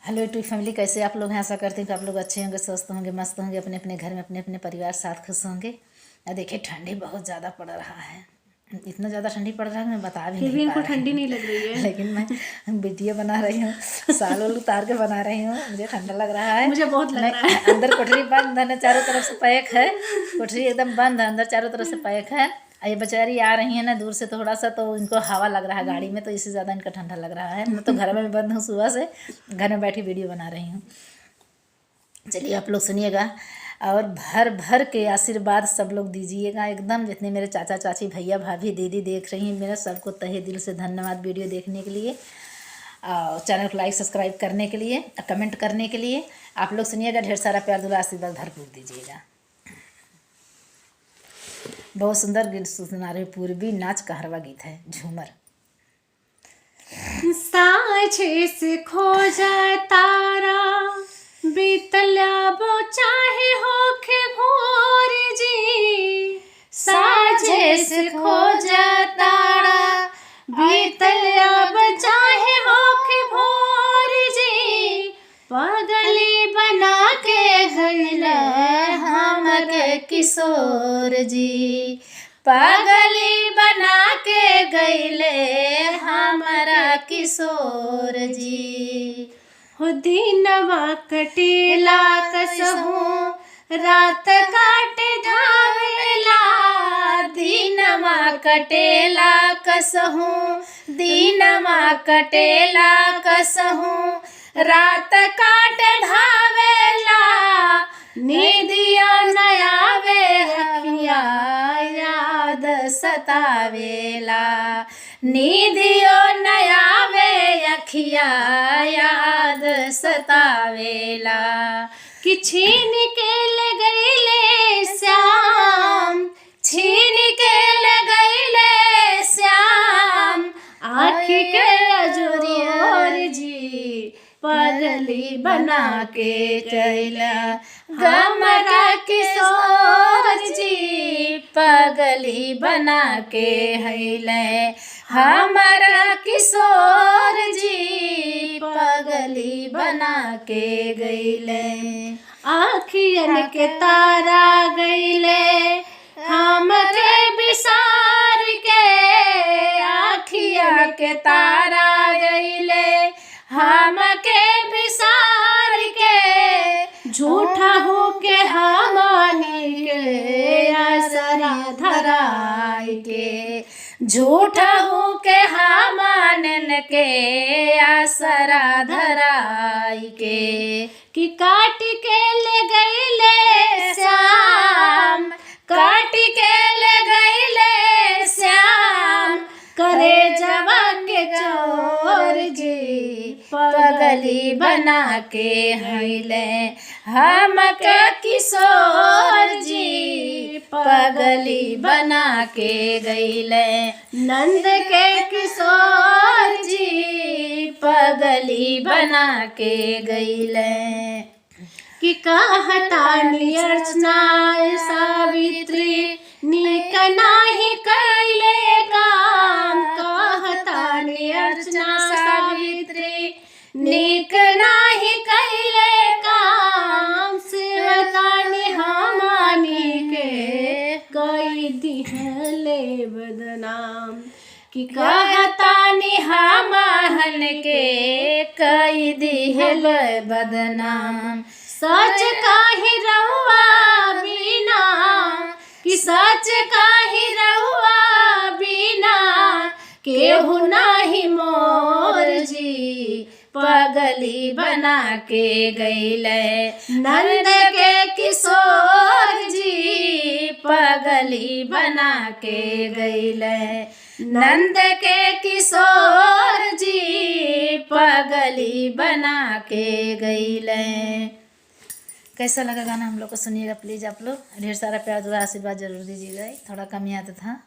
Hello YouTube family, कैसे आप लोग हैं? आशा करते हैं कि आप लोग अच्छे होंगे, स्वस्थ होंगे, मस्त होंगे, अपने अपने घर में अपने अपने परिवार साथ खुश होंगे। और देखिए ठंडी बहुत ज़्यादा पड़ रहा है, इतना ज़्यादा ठंडी पड़ रहा है कि मैं बता भी फिर भी नहीं इनको पा रही ठंडी हूँ। नहीं लग रही है। लेकिन मैं वीडियो बना रही हूँ, साल उल उतार के बना रही हूँ, मुझे ठंडा लग रहा है। मुझे बहुत लग नहीं, रहा है। अंदर कोठरी बंद है ना, चारों तरफ से पैक है, कोठरी एकदम बंद है, अंदर चारों तरफ से पैक है। और ये बेचारी आ रही है ना दूर से थोड़ा सा, तो इनको हवा लग रहा है गाड़ी में, तो इससे ज़्यादा इनका ठंडा लग रहा है। मैं तो घर में बंद हूँ, सुबह से घर में बैठी वीडियो बना रही हूँ। चलिए आप लोग सुनिएगा और भर भर के आशीर्वाद सब लोग दीजिएगा एकदम। जितने मेरे चाचा चाची भैया भाभी दीदी देख रही हैं, मेरा सबको तहे दिल से धन्यवाद वीडियो देखने के लिए और चैनल को लाइक सब्सक्राइब करने के लिए, कमेंट करने के लिए। आप लोग सुनिएगा, ढेर सारा प्यार दुला आशीर्वाद भरपूर दीजिएगा। बहुत सुंदर गीत सुना रही, पूर्वी नाच कहरवा गीत है, झूमर। साझे से खो जाए तारा, बीतला बो चाहे होखे भोर जी। साझे से खो जाए तारा, बीतला बो चाहे होखे भोर जी। पगली बना के गइल हमके किशोर जी, पागली बना के गईले हमारा किशोर जी। हो दिनवा कटेला कसहू, रात काटे धावेला। दीनमा कटेला कसहू, दीनमा कटेला कसहू, रात काट ढावेला। निदिया नयावे अखिया याद सतावेला, नींदियो नयावे अखिया याद सतावेला। कि छीन के ले गईले श्याम, छीन के ले गईले श्याम, आँख के अजोर जी। पगली बना के चैला गमरा किशोर जी, पगली बना के हैले हमारा किशोर जी, पगली बना के गईले। आखियन के तारा गईले हम के बिसार के। आखियन के तारा गईले हम के बिसार के, झूठा हो के हमनी के आसरा धराई के, झूठा हो के हमन के आसरा धराई के। कि काट के ले गईले श्याम, काट के ले गईले श्याम, करे जवा के चोर जी। पगली बना के हैले हमके किशोर जी, पगली बना के गईले नंद के किशोर जी, पगली बना के गईले। कि कहतानी अर्चना सावित्री, नीक नाही कैले काम। कहतानी अर्चना सावित्री, नीक नाही कैले काम। सेवतानी हमानी के कई दिहले बदनाम। कि कहतानी हमहन के कई दिहल बदनाम। सच काहे रहुआ बिना, कि सच काहे रहुआ बिना, केहू नाही मोर जी। पगली बना के गईले नंद के किशोर जी, पगली बना के गईले नंद के किशोर जी, पगली बना के गईले। कैसा लगा गाना हम लोग को सुनिएगा प्लीज़। आप लोग ढेर सारा प्यार दुआ आशीर्वाद जरूर दीजिएगा। थोड़ा कम ही आता था।